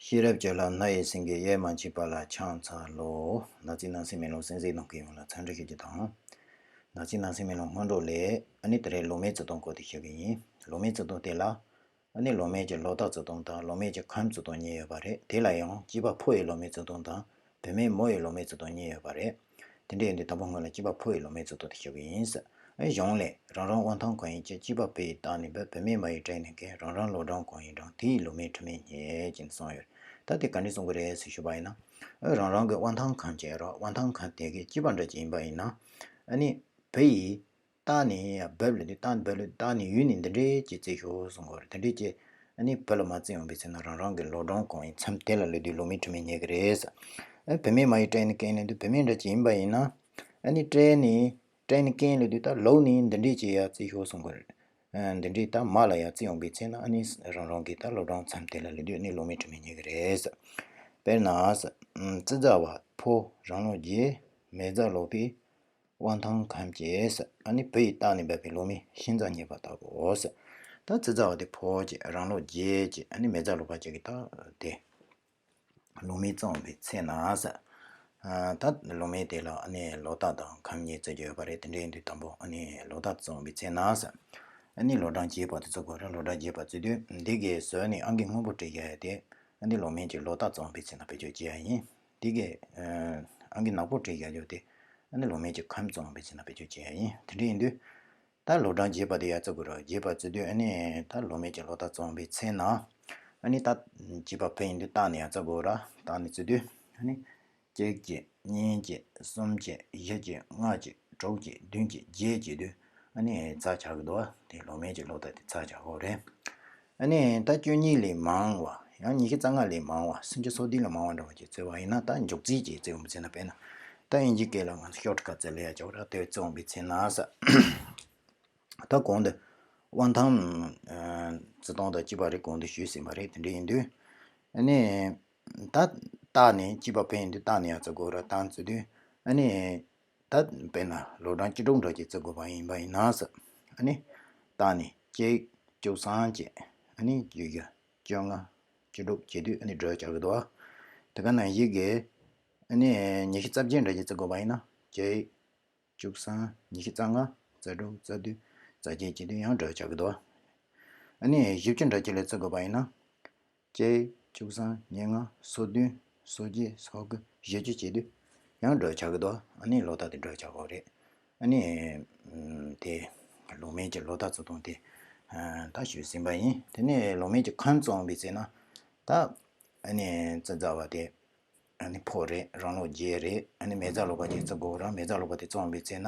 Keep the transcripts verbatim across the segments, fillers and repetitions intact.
ཤེས་རབ་ཀྱི་ལྷ་རྣ་བའི་སེང་གེ། གཡེར་མ་མཆིས་པ་ལ་ཕྱག་འཚལ་ལོ། ནག་རྩིས་ནང་སེམས་མེ་ལོང་གསན་གཟིགས་གནང་མཁན་ཡོངས་ལ་འཚམས་འདྲི་ཞུ་རྒྱུ་དང་། ནག་རྩིས་ནང་སེམས་མེ་ལོང་སྔོན་འགྲོ་ལས་ཨ་ནི་དེ་རིང་ལོ་མའི་བརྩི་སྟངས་སྐོར་དེ་ཞུ་གི་ཡིན། ལོ་མའི་བརྩི་སྟངས་དེ་ལ་ཨ་ནི་ལོ་མའི་གི་ལོ་རྟགས་བརྩི་སྟངས་དང་ལོ་མའི་གི་ཁམས་བརྩི་སྟངས་གཉིས་ཡོད་པ་རེད། དེ་ལ་ཡང་སྐྱེས་པ་ཕོ་ཡི་ལོ་མའི་བརྩི་སྟངས་དང་བུད་མེད་མོ་ཡི་ལོ་མའི་བརྩི་སྟངས་གཉིས་ཡོད་པ་རེད། དེ་འདྲ་ཡིན་དུས་དང་པོ་སྔོན་ལ་སྐྱེས་པ་ཕོ་ཡི་ལོ་མའི་བརྩི་སྟངས་དེ་ཞུ་གི་ཡིན། ཨེ་གཞུང་ལས། རང་རང་དབང་ཐང་གང་ཡིན་གྱི། སྐྱེས་པ་ཕོ་ཡི་རྟགས་ནི་འབུབ། བུད་མེད་མོ་ཡི་སྤྲེལ་ནི་རྒན། རང་རང་ལོ་གྲངས་གང་ཡིན་རུང་། དེ་ཡི་ལོ་མའི་འཁྲུལ་མེད་རྙེད། ཅེས་གསུངས་ཡོད། ད་དེ་ག་འདྲ་གསུང་གི་རེད་ཟེར་ཞུས་པ་ཡིན་ན། ཨེ་རང་རང་གི་དབང་ཐང་གང་ཅི་རོ། དབང་ཐང་གང་དེ་གི་སྐྱེས་པ་འདྲ་ཅིག་ཡིན་པ་ཡིན་ན། ཨ་ནི་བུ་ཡི་རྟགས་ནི་ཡ་འབུབ་ལ་དུས་རྟགས་ནི་འབུབ་ལ་རྟགས་ནི་ཡུལ་ནི་འདི་འདྲའི་ཅིག་བརྩི་ཤོག་གསུང་གི་རེད། དེ་འདྲའི་ཅིག་ཨ་ནི་བུ་ལ་མ་བརྩི་ཡོང་བའི་ཚེ་ན་རང་རང་གི་ལོ་གྲངས་གང་ཡིན་མཚམས་དེ་ལ་ལུས་དུས་ལོ་མའི་འཁྲུལ་མེད་རྙེད་གི་རེད། ཨེ་བུད་མེད་མོ་ཡི་སྤྲེལ་ནི་རྒན་ལ་དུས་བུད་མེད་འདྲ་ཅིག་ཡིན་པ་ཡིན་ན། ཨ་ནི་སྤྲེལ་ནི་སྤྲེལ་ནི་རྒན་ལ་དུས་ད་ལོ་ནི་འདི་འདྲའི་ཅིག་ཡ་བརྩི་ཤོག་གསུང་གི་རེད། ཨ་འདི་འདྲའི་ད་མོ་ལ་ཡ་བརྩི་ཡོང་བའི་ཚེ་ན་ཨ་ནི་རང་རང་གི་ད་ལོ་གྲངས་མཚམས་དེ་ལ་ལུས་དུས་ཨ་ནི་ལོ་མའི་འཁྲུལ་མེད་རྙེད་གི་རེད། དཔེར་ན། ཙི་ཙ་བ་ཕོ་རང་ལོ་བརྒྱད། མེ་བཙའ་ལོ་པའི་དབང་ཐང་ཁམས་ཀྱི། ཨ་ནི་བུ་ཡི་རྟགས་ནི་འབུབ་པའི་ལོ་མའི་ཤིང་རྩ་རྙེད་པ་ལྟ་བུའོ། ད་ཙི་ཙ་བ་དེ་ཕོ་གཅིག་རང་ལོ་བརྒྱད་གཅིག་ཨ་ནི་མེ་བཙའ་ལོ་པ་གཅིག་གི་ད་དེ་ལོ་མའི་བརྩི་ཡོང་བའི་ཚེ་ན། ད་ལོ་མའི་དེ་ལ་ཨ་ནི་ལོ་རྟགས་དང་ཁམས་གཉིས་བརྩི་རྒྱུ་ཡོད་པ་རེད། དེ་འདྲ་ཡིན་དུས་དང་པོ་ཨ་ནི་ལོ་རྟགས་བརྩི་ཡོང་བའི་ཚེ་ན། ཨ་ནི་ལོ་གྲངས་རྒྱས་པ་དེ་བརྩི་དགོས་རེད། ལོ་གྲངས་རྒྱས་པ་བརྩི་དུས་འདི་གའི་ཟོས་ནས་ཨང་ཀི་སྔོན་པོ་བྲིས་ཡ་དེ་ཨ་ནི་ལོ་མའི་གི་ལོ་རྟགས་བརྩི་ཡོང་བའི་ཚེ་ན་བེད་སྤྱོད་བྱེད་ཡ་ཡིན། དེ་གའི་ཨང་ཀི་ནག་པོ་བྲིས་ཡ་ཡོད་དེ་ཨ་ནི་ལོ་མའི་གི་ཁམས་བརྩི་ཡོང་བའི་ཚེ་ན་བེད་སྤྱོད་བྱེད་ཡ་ཡིན། དེ་འདྲ་ཡིན་དུས། ད་ལོ་གྲངས་རྒྱས་པ་དེ་ཡ་བརྩི་དགོས་ར། རྒྱས་པ་བརྩི་དུས་ཨ་ནི་ད་ལོ་མའི་གི་ལོ་རྟགས་བརྩི་ཡོང་བའི་ཚེ་ན། ཨ་ནི་ད་སྐྱེས་པ་ཕོ་ཡིན་དུས་རྟགས་ནི་ཡ་བརྩི་དགོས་ར། རྟགས་ནི་བརྩི་དུས་ཨ་ནི་གཅིག་གཅིག་གཉིས་གཅིག་གསུམ་གཅིག་བཞི་གཅིག་ལྔ་གཅིག་དྲུག་གཅིག་བདུན་གཅིག་བརྒྱད་བྱེད་དུས་ཨ་ནི་ཚར་བྱ་གི་འདུག་བ། དེ་ལོ་མའི་གི་ལོ་རྟགས་དེ་ཚར་བྱ་དགོས་རེད། ཨ་ནི་ད་བཅུ་གཉིས་ལས་མང་བ་ཡང་ཉི་ཤུ་རྩ་ལྔ་ལས་མང་བ་སུམ་ཅུ་སོ་བདུན་ལས་མང་བ་འདྲ་བ་ཅིག་བརྩི་བ་ཡིན་ན། ད་མཇུག་རྩིས་ཀྱིས་བརྩི་ཡོང་བའི་ཚེ་ན། དཔེར་ན་ད་དབྱིན་ཇིའི་སྐད་ལ་ང་ཚོ་ཤོ་ཊི་ཀཊ་ཟེར་ལབ་ཡ་ཅིག་ཡོད་ར། དེ་བརྩི་ཡོང་བའི་ཚེ་ན་ཟེར། ད་གོང་དུ་དབང་ཐང་བརྩི་སྟངས་དང་བཅས་པ་རེད། གོང་དུ་ཞུས་ཟིན་པ་རེད། དེ་འདྲ་ཡིན་དུས་ཨ་ནི་ད་རྟགས་ནི་སྐྱེས་པ་ཕོ་ཡིན་དུས་རྟགས་ནི་ཡ་བརྩི་དགོས་ར། རྟགས་བརྩི་དུས་ཨ་ནི། ད་དཔེར་ན་ལོ་གྲངས་བཅུ་དྲུག་འདྲ་ཅིག་བརྩི་དགོས་པ་ཡིན་པ་ཡིན་ན་ཟེར། ཨ་ནི་རྟགས་ནི་གཅིག་བཅུ་གསུམ་བྱེད། ཨ་ནི་བཅུ་བཞི་བཅོ་ལྔ་བཅུ་དྲུག་བྱེད་དུས་ཨ་ནི་སྦྲགས་བྱ་གི་འདུག་བ། དེ་ག་ནང་བཞིན་གྱི་ཨ་ནི་ཉི་ཤུ་རྩ་བརྒྱད་འདྲ་ཅིག་བརྩི་དགོས་པ་ཡིན་ན་གཅིག་བཅུ་གསུམ་ཉི་ཤུ་རྩ་ལྔ་རྩ་དྲུག་རྩ་བདུན་རྩ་བརྒྱད་བྱེད་དུས་ཡང་སྦྲགས་བྱ་གི་འདུག་བ། ཨ་ནི་བཞི་བཅུ་འདྲ་ཅིག་ལ་བརྩི་དགོས་པ་ཡིན་ན། གཅིག་བཅུ་གསུམ་ཉེར་ལྔ་སོ་བདུན་སོ་བརྒྱད་སོ་དགུ་བཞི་བཅུ་བྱེད་དུས་ཡང་སྦྲགས་བྱ་གི་འདུག་ཨ་ནི་ལོ་རྟགས་དེ་སྦྲགས་བྱ་དགོས་རེད། ཨ་ནི་དེ་ལོ་མའི་གི་ལོ་རྟགས་བརྩི་སྟངས་དེ་ད་ཞུས་ཟིན་པ་ཡིན། དེ་ནས་ལོ་མའི་གི་ཁམས་བརྩི་ཡོང་བའི་ཚེ་ན་ད་ཨ་ནི་ཙི་ཙ་བ་དེ་ཨ་ནི་ཕོ་རེད། རང་ལོ་བརྒྱད་རེད། ཨ་ནི་མེ་བཙའ་ལོ་པ་ཅིག་བརྩི་དགོས་ར། མེ་བཙའ་ལོ་པ་དེ་བརྩི་ཡོང་བའི་ཚེ་ན་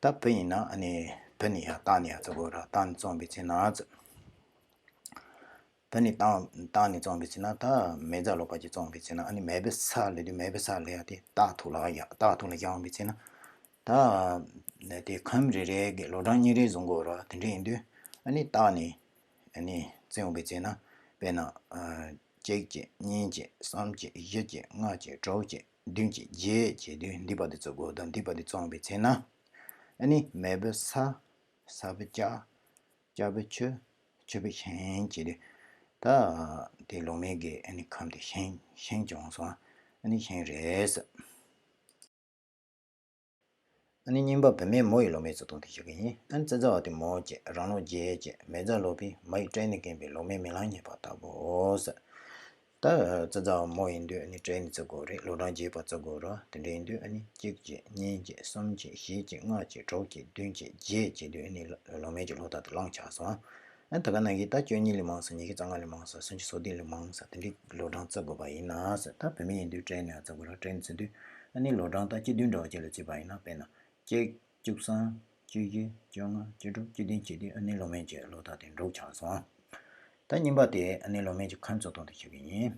ད་བུ་ཡིན་ན་ཨ་ནི་བུ་ནི་ཡ་རྟགས་ནི་ཡ་བརྩི་དགོས་ར། རྟགས་ནི་བརྩི་ཡོང་བའི་ཚེ་ན་ཙི། ད་ནི་རྟགས་རྟགས་ནི་བརྩི་ཡོང་བའི་ཚེ་ན། ད་མེ་བཙའ་ལོ་པ་ཅིག་བརྩི་ཡོང་བའི་ཚེ་ན་ཨ་ནི་མེ་བུ་ས་ལབ་དུས་མེ་བུ་ས་ལབ་ཡ་དེ་རྟགས་ཐོག་ལ་ཡ་རྟགས་ཐོག་ལ་བཞག་ཡོང་བའི་ཚེ་ན། ད་དེ་ཁམས་རེ་རེ་གི་ལོ་གྲངས་གཉིས་རེ་བཟུང་དགོས་ར། དེ་འདྲ་ཡིན་དུས་ཨ་ནི་རྟགས་ནི་ཨ་ནི་བརྩི་ཡོང་བའི་ཚེ་ན། དཔེར་ན་གཅིག་གཅིག་གཉིས་གཅིག་གསུམ་གཅིག་བཞི་གཅིག་ལྔ་གཅིག་དྲུག་གཅིག་བདུན་གཅིག་བརྒྱད་བྱེད་དུས་འདི་པ་དེ་བརྩི་དགོས། ད་འདི་པ་དེ་བརྩི་ཡོང་བའི་ཚེ་ན་ཨ་ནི་མེ་བུ་ས། ས་བུ་ལྕགས། ལྕགས་བུ་ཆུ། ཆུ་བུ་ཤིང་བྱེད་དུས། ད་དེ་ལོ་མའི་གི་ཨ་ནི་ཁམས་དེ་ཤིང་ཤིང་བྱུང་སོང་། ཨ་ནི་ཤིང་རེད་ཟེར། ཨ་ནི་གཉིས་པ་བུད་མེད་མོ་ཡི་ལོ་མའི་བརྩི་སྟངས་དེ་ཞུ་གི་ཡིན། ཨ་ནི་ཙི་ཙ་བ་དེ་མོ་བྱེད། རང་ལོ་བརྒྱད་བྱེད། མེ་བཙའ་ལོ་པའི་མོ་ཡི་སྤྲེལ་ནི་རྒན་པའི་ལོ་མའི་རྨི་ལམ་རྙེད་པ་ལྟ་བུའོ་ཟེར། ད་ཙི་ཙ་བ་མོ་ཡིན་དུས་ཨ་ནི་སྤྲེལ་ནི་བརྩི་དགོས་རེད། ལོ་གྲངས་རྒྱས་པ་བརྩི་དགོས་ར། དེ་འདྲ་ཡིན་དུས་ཨ་ནི་གཅིག་བྱེད་གཉིས་བྱེད་གསུམ་བྱེད་བཞི་བྱེད་ལྔ་བྱེད་དྲུག་བྱེད་བདུན་བྱེད་བརྒྱད་བྱེད་དུས་ཨ་ནི་ལོ་མའི་གི་ལོ་རྟགས་དེ་ལངས་ཆགས་སོང་། ཨ་ད་ག་ནང་བཞིན་ད་བཅུ་གཉིས་ལས་མང་ས་ཉི་ཤུ་རྩ་ལྔ་ལས་མང་ས་སུམ་ཅུ་སོ་བདུན་ལས་མང་ས་དེ་འདྲའི་ལོ་གྲངས་བརྩི་དགོས་པ་ཡིན་ན་ཟེར། ད་བུད་མེད་ཡིན་དུས་སྤྲེལ་ནི་ཡང་བརྩི་དགོས་ར། སྤྲེལ་ནི་བརྩི་དུས་ཨ་ནི་ལོ་གྲངས་ད་བཅུ་བདུན་འདྲ་བ་ཅིག་ལ་བརྩིས་པ་ཡིན་ན། དཔེར་ན་གཅིག་བཅུ་གསུམ། བཅུ་བཞི། བཅོ་ལྔ། བཅུ་དྲུག་བཅུ་བདུན་བྱེད་དུས་ཨ་ནི་ལོ་མའི་གི་ལོ་རྟགས་དེ་འགྲུབ་ཆགས་སོང་། ད་གཉིས་པ་དེ་ཨ་ནི་ལོ་མའི་གི་ཁམས་བརྩི་སྟངས་དེ་ཞུ་གི་ཡིན།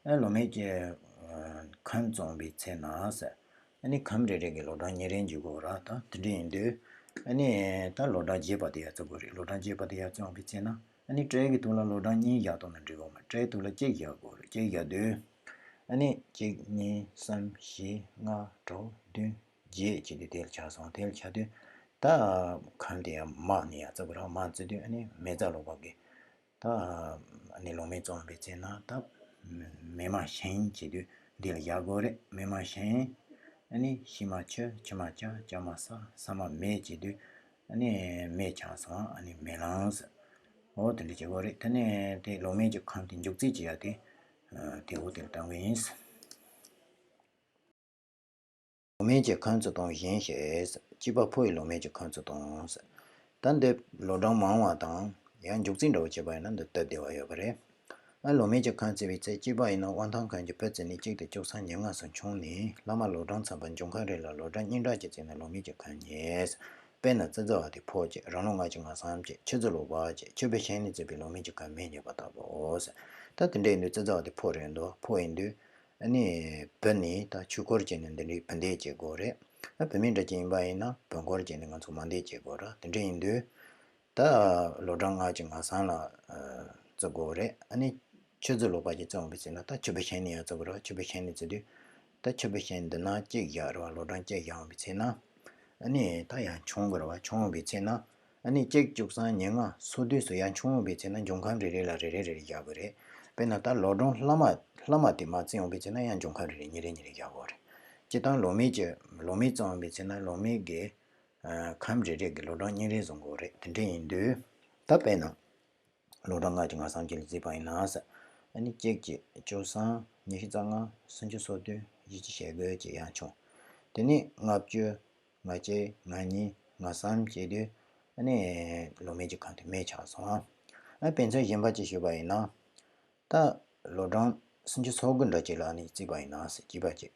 ཨ་ལོ་མའི་གི་ཁམས་བརྩི་བའི་ཚེ་ན་ཟེར། ཨ་ནི་ཁམས་རེ་རེ་གི་ལོ་གྲངས་ཉིན་རེ་འཇུག་དགོས་ར། ད་དེ་འདྲ་ཡིན་དུས་ཨ་ནི་ད་ལོ་གྲངས་རྒྱས་པ་དེ་ཡར་བརྩི་དགོས་རེད། ལོ་གྲངས་རྒྱས་པ་དེ་ཡར་བརྩི་བའི་ཚེ་ན་ཨ་ནི་སྤྲེལ་གི་ཐོག་ལ་ལོ་གྲངས་གཉིས་བཞག་བཏང་ན་འགྲིག་གི་མ། སྤྲེལ་ཐོག་ལ་གཅིག་བཞག་དགོས་རེད། གཅིག་བཞག་དུས་ཨ་ནི་གཅིག་གཉིས་གསུམ་བཞི་ལྔ་དྲུག་བདུན་བརྒྱད་བྱེད་དུས་དེ་ལ་ཆགས་སོང་། དེ་ལ་ཆགས་དུས་ད་ཁམས་དེ་ཡང་མོ་ནི་ཡར་བརྩི་དགོས་ར། མོ་བརྩི་དུས་ཨ་ནི་མེ་བཙའ་ལོ་པ་གི་ད་ཨ་ནི་ལོ་མའི་བརྩི་བའི་ཚེ་ན་ད་ མེ་མ་ཞིང་བྱེད་དུས་འདི་ལ་བཞག་དགོས་རེད། མེ་མ་ཞིང་། ཨ་ནི་ཤི་མ་ཆུ། ཆུ་མ་ལྕགས། ལྕགས་མ་ས། ས་མ་མེ་བྱེད་དུས། ཨ་ནི་མེ་ཆགས་སོང་། ཨ་ནི་མེ་ལངས། འོ་དེ་འདྲ་བྱེད་དགོས་རེད། དེ་ནས་དེ་ལོག་མེད་ཀྱི་ཁམས་དེ་མཇུག་རྩིས་བྱེད་ཡ་དེ། ཨ། དེ་འོ་དེ་ལ་བཏང་གི་ཡིན། ལོག་མེད་ཀྱི་ཁམས་ཚུལ་སྟོན་བཞིན་ཞེས། གཅིག་པ་ཕོ་ཡི་ལོག་མེད་ཀྱི་ཁམས་ཚུལ་སྟོན། ད་འདི་ལོ་གྲངས་མང་བ་དང་ཡང་མཇུག་རྩིས་འདྲ་བོ་བྱས་པ་ཡིན་ན་འདི་སྟབས་བདེ་བ་ཡོད་པ་རེད། ཨ། ལོག་མེད་ཀྱི་ཁམས་བརྩི་བའི་ཚེ་གཅིག་པ་ཡིན་ན་དབང་ཐང་ཁམས་ཀྱི་བུ་བརྩིས་ནས་གཅིག་དང་བཅུ་གསུམ་ཉེར་ལྔ་སོགས་ཆུང་ནས་ལྷག་མ་ལོ་གྲངས་ཚང་པ་འབྱུང་ཁམས་རེ་ལ་ལོ་གྲངས་སྙན་གྲགས་ཀྱིས་བརྩིས་ན་ལོག་མེད་ཀྱི་ཁམས་རྙེད། དཔེར་ན་ཙི་ཙི་བ་དེ་ཕོ་བྱས། རང་ལོ་ལྔ་བཅུ་ང་གསུམ་བྱས། ཆུ་ཚོད་ལོག་པ་བྱས། ཆུ་བོ་ཞིང་ནས་བརྩིས་པའི་ལོག་མེད་ཀྱི་ཁམས་མེ་རྙེད་པ་ལྟ་བུའོ། ད་དེ་འདྲ་ཡིན་དུས་ཙི་ཙི་བ་དེ་ཕོ་རེད་འདུག་ཕོ་ཡིན་དུས། ཨ་ནི་བུ་ནི་ད་ཆོས་སྐོར་བྱས་ནས་འདི་འདྲའི་བུ་འདེད་བྱེད་དགོས་རེད། ཨ། བུད་མེད་འདྲ་ཅིག་ཡིན་པ་ཡིན་ན་བུ་སྐོར་བྱས་ནས་ང་ཚོ་མ་འདེད་བྱེད་དགོས་ར། དེ་འདྲ་ཡིན་དུས། ད་ལོ་གྲངས་ལྔ་བཅུ་ང་གསུམ་ལ། ཨ། བརྩི་དགོས་རེད། ཨ་ནི་ཆུ་ཚོད་ལོག་པ་ཅིག་བརྩི་འོང་བའི་ཚེ་ན་ད་ཆུ་བོ་ཞིང་ནས་ཡང་བརྩི་དགོས་ར། ཆུ་བོ་ཞིང་ནས་བརྩི་དུས། ད་ཆུ་བོ་ཞིང་འདི་ན་གཅིག་བཞག་ར་བ། ལོ་གྲངས་གཅིག་བཞག་འོང་བའི་ཚེ་ན། ཨ་ནི་ད་ཡང་ཆུང་གི་ར་བ། ཆུང་འོང་བའི་ཚེ་ན། ཨ་ནི་གཅིག་བཅུ་གསུམ་ཉེར་ལྔ་སོ་བདུན་སོགས་ཡང་ཆུང་འོང་བའི་ཚེ་ན་འབྱུང་ཁམས་རེ་རེ་ལ་རེ་རེ་རེ་རེ་བཞག་དགོས་རེད། དཔེར་ན་ད་ལོ་གྲངས་ལྷག་མ་ལྷག་མ་དེ་མར་བརྩི་འོང་བའི་ཚེ་ན་ཡང་འབྱུང་ཁམས་རེ་རེ་གཉིས་རེ་གཉིས་རེ་བཞག་དགོས་རེད། སྤྱིར་བཏང་ལོག་མེད་ཀྱི་ལོག་མེད་བརྩི་འོང་བའི་ཚེ་ན་ལོག་མེད་ཀྱི། ཨ། ཁམས་རེ་རེ་གི་ལོ་གྲངས་གཉིས་རེ་བཟུང་དགོས་རེད། དེ་འདྲ་ཡིན་དུས། ད་དཔེར་ན། ལོ་གྲངས་ལྔ་བཅུ་ང་གསུམ་བཅས་ལ་བརྩིས་པ་ཡིན་ན་ཟེར། ཨ་ནི་གཅིག་བཅས། བཅུ་གསུམ། ཉི་ཤུ་རྩ་ལྔ། སུམ་ཅུ་སོ་བདུན། བཞི་བཅུ་ཞེ་དགུ་བཅས་ཡང་ཆུང་། དེ་ནས་ལྔ་བཅུ། ལྔ་གཅིག་ལྔ་གཉིས། ལྔ་གསུམ་བཅས་དུས། ཨ་ནི་ལོག་མེད་ཀྱི་ཁམས་དེ་མེ་ཆགས་སོང་། ཨ། དཔེ་མཚོན་གཞན་པ་ཅིག་ཞུས་པ་ཡིན་ན། ད་ལོ་གྲངས་སུམ་ཅུ་སོ་དགུ་འདྲ་ཅིག་ལ་ཨ་ནི་བརྩིས་པ་ཡིན་ན་ཟེར། གཅིག་པ་བྱས།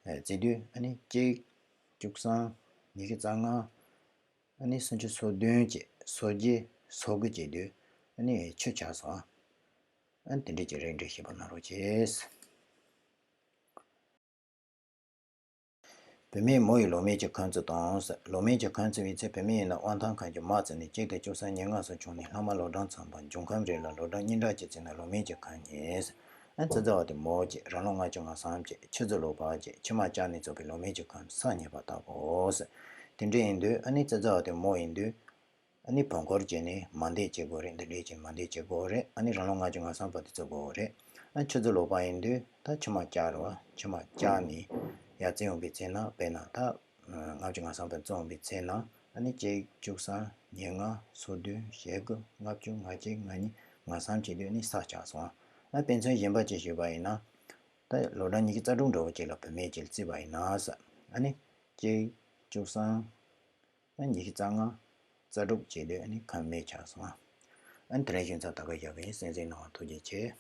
ཨ། བརྩིས་དུས་ཨ་ནི་གཅིག་བཅུ་གསུམ། ཉི་ཤུ་རྩ་ལྔ། ཨ་ནི་སུམ་ཅུ་སོ་བདུན་བཅས། སོ་བརྒྱད། སོ་དགུ་བཅས་དུས་ཨ་ནི་ཆུ་ཆགས་སོང་། ཨ་ནི་དེ་འདྲ་ཅིག་རེད་འདྲ་ཤེས་པ་གནང་རོགས་གྱིས། བུད་མེད་མོ་ཡི་ལོག་མེད་ཀྱི་ཁམས་ཚུལ་སྟོན་ཟེར། ལོག་མེད་ཀྱི་ཁམས་བརྩི་བའི་ཚེ་བུད་མེད་ཡིན་ན་དབང་ཐང་ཁམས་ཀྱི་མ་བརྩིས་ནས་གཅིག་དང་བཅུ་གསུམ་ཉེར་ལྔ་སོགས་ཆུང་ནས་ལྷག་མ་ལོ་གྲངས་ཚང་པ་འབྱུང་ཁམས་རེ་ལ་ལོ་གྲངས་སྙན་གྲགས་ཀྱིས་བརྩིས་ན་ལོག་མེད་ཀྱི་ཁམས་རྙེད། ཨ། ཙི་ཙི་བ་དེ་མོ་བྱས། རང་ལོ་ལྔ་བཅུ་ང་གསུམ་བཅས། ཆུ་ཚོད་ལོག་པ་བྱས། ཆུ་མ་ལྕགས་ནས་བརྩིས་པའི་ལོག་མེད་ཀྱི་ཁམས་ས་རྙེད་པ་ལྟ་བུའོ་ཟེར། དེ་འདྲ་ཡིན་དུས་ཨ་ནི་ཙི་ཙི་བ་དེ་མོ་ཡིན་དུས། ཨ་ནི་བུ་སྐོར་བྱས་ནས་མ་འདེད་བྱེད་དགོས་རེད། འདི་འདྲ་བྱས་མ་འདེད་བྱེད་དགོས་རེད། ཨ་ནི་རང་ལོ་ལྔ་བཅུ་ང་གསུམ་བར་དུ་བརྩི་དགོས་རེད། ཨ། ཆུ་ཚོད་ལོག་པ་ཡིན་དུས་ད་ཆུ་མ་ལྕགས་རེད་བ། ཆུ་མ་ལྕགས་ནས་ཡར་བརྩི་འོང་བའི་ཚེ་ན། དཔེར་ན་ད་ལྔ་བཅུ་ང་གསུམ་བར་བརྩི་འོང་བའི་ཚེ་ན། ཨ་ནི་གཅིག་བཅུ་གསུམ། ཉེར་ལྔ། སོ་བདུན། ཞེ་དགུ། ལྔ་བཅུ། ལྔ་གཅིག་ལྔ་གཉིས། ལྔ་གསུམ་བཅས་དུས་ཨ་ནི་ས་ཆགས་སོང་། ཨ། དཔེ་མཚོན་གཞན་པ་ཅིག་ཞུས་པ་ཡིན་ན། ད་ལོ་གྲངས་ཉི་ཤུ་རྩ་དྲུག་འདྲ་བོ་ཅིག་ལ་བུད་མེད་ཅིག་ལ་བརྩིས་པ་ཡིན་ན་ཟེར། ཨ་ནི་གཅིག་བཅུ་གསུམ། ཨ། ཉི་ཤུ་རྩ་ལྔ། རྩ་དྲུག་བཅས་དུས་ཨ་ནི་ཁམས་མེ་ཆགས་སོང་། ཨ། དེ་རིང་ཞུ་མཚམས་ད་ག་བཞག་གི་ཡིན། གསན་གཟིགས་གནང་བར་ཐུགས་རྗེ་ཆེ།